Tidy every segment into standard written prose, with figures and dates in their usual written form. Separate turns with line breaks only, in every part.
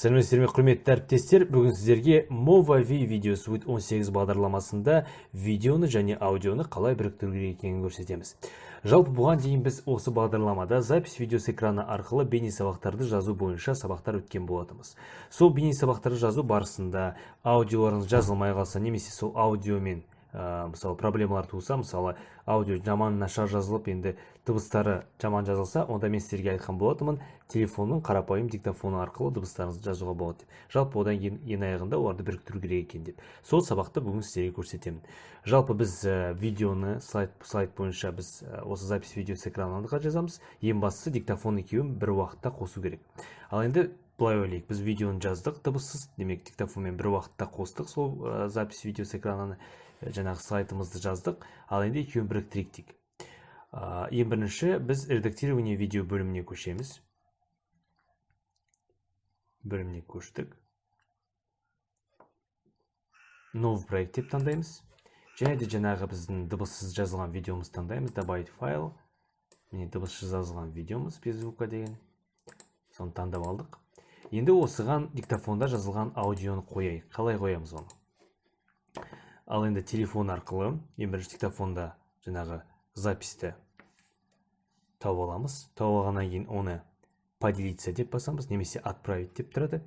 Сәлеметсіздер ме, құрметті әріптестер! Бүгін сіздерге Movavi Video Suite 18 бағдарламасында видеоны және аудионы қалай біріктіру керек екенін көрсетеміз. Жалпы, бұған дейін біз осы бағдарламада запись видео с экрана арқылы бейне сабақтарды жазу бойынша сабақтар өткен болатынбыз. Сол бейне сабақтарды жазу барысында аудиоларыңыз жазылмай қалса немесе сол аудиомен мысалы, проблемалар туса, мысалы, аудио жаман, нашар жазылып, енді дыбыстары жаман жазылса, онда мен сіздерге айтқан болатынмын, телефонның қарапайым диктофоны арқылы дыбыстарыңызды жазуға болады деп. Жалпы, одан кейін ең аяғында оларды біріктіру керек екен деп. Сол сабақты бүгін сіздерге көрсетемін. Жалпы, біз видеоны слайд бойынша біз осы запись видео с экрана жазамыз. Ең бастысы, диктофон екеуін бір уақытта қосу керек. Ал енді былай ойлайық: біз видеоны жаздық дыбыссыз, демек, диктофонмен бір уақытта қостық сол запись видео с экрана, жаңағы слайдымызды жаздық. Ал енді екеуін біріктірейік дейік. Ең бірінші біз редактирование видео бөліміне көшеміз. Бөліміне көштік, новый проект деп таңдаймыз және де жаңағы біздің дыбыссыз жазылған видеомызды таңдаймыз. Добавить файл. Міне, дыбыссыз жазылған видеомыз, без звука деген, соны таңдап алдық. Енді осыған диктофонда жазылған аудионы қояйық. Қалай қоямыз оны? Ал енді телефон арқылы ең бірінші диктофонда жаңағы записьті тауып аламыз. Тауып алғаннан кейін оны поделиться деп басамыз немесе отправить деп тұрады.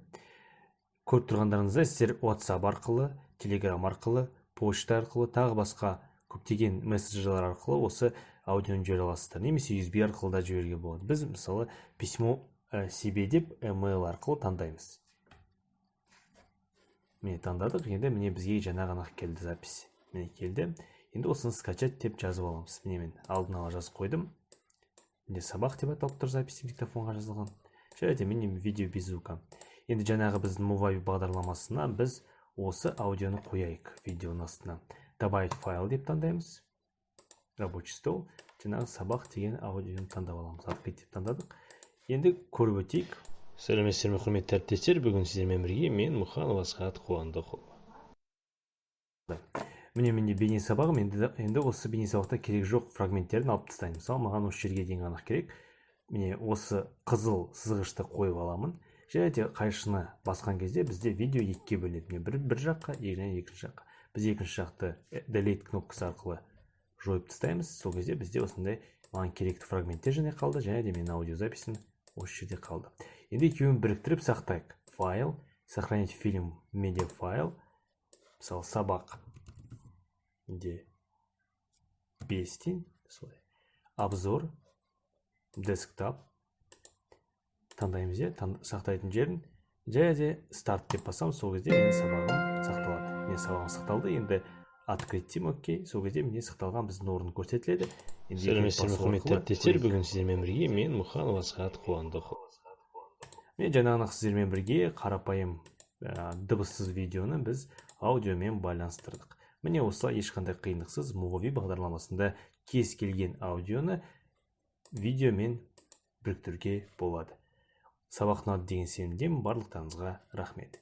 Көріп тұрғандарыңыздай, сіздер WhatsApp арқылы, Telegram арқылы, почта арқылы, тағы басқа көптеген мессенджерлер арқылы осы аудионы жібере аласыздар немесе USB арқылы да жіберуге болады. Біз, мысалы, письмо себе деп email арқылы таңдаймыз. Міне, таңдадық. Енді, міне, бізге жаңа ғана келді запись, міне, келді. Енді осыны скачать деп жазып аламыз. Міне, мен алдын ала жазып қойдым. Міне, сабақ деп аталып тұр запись, диктофонға жазылған. Және де, міне, видео без звука. Енді жаңағы біздің Movavi бағдарламасына біз осы аудионы қояйық. Видеоның астына добавить файл деп таңдаймыз, рабочий стол, жаңағы сабақ деген аудионы таңдап аламыз. Открыть деп таңдадық. Енді көріп өтейік.
Сәлеметсіздер ме, құрметті әріптестер! Бүгін сіздермен бірге мен, Мұханов Асхат Қуандықұлы.
Міне, менде бейне сабағым. Енді осы бейне сабақта керек жоқ фрагменттерін алып тастаймын. Мысалы, маған осы жерге дейін ғана керек. Міне, осы қызыл сызғышты қойып аламын және де қайшыны басқан кезде бізде видео екіге бөлінеді. Міне, бір жаққа және екінші жаққа. Біз екінші жақты delete кнопкасы арқылы жойып тастаймыз. Сол кезде бізде осындай маған керекті фрагменттер және қалды және де менің аудиозаписім осы жерде қалды. Енді екеуін біріктіріп сақтайық. Файл, сохранить фильм, медиа файл. Мысалы, сабақ менде 5 дейін, солай. Обзор, десктоп таңдаймыз, иә, сақтайтын жерін және де старт деп басамын. Сол кезде менің сабағым сақталады. Менің сабағым сақталды. Енді открыть деймін, окей. Сол кезде міне, сақталған біздің орын көрсетіледі. Енді екі рет
Сәлеметсіздер ме,
басу
құрметті
арқылы
әріптестер!
көрейік.
Бүгін сіздермен бірге мен, Мұханов Асхат Қуандықұлы.
Мен жаңағы сіздермен бірге қарапайым дыбыссыз видеоны біз аудиомен байланыстырдық. Міне, осылай ешқандай қиындықсыз Movavi бағдарламасында кез келген аудионы видеомен біріктіруге болады. Сабақ ұнады деген сенімдемін. Барлықтарыңызға рахмет.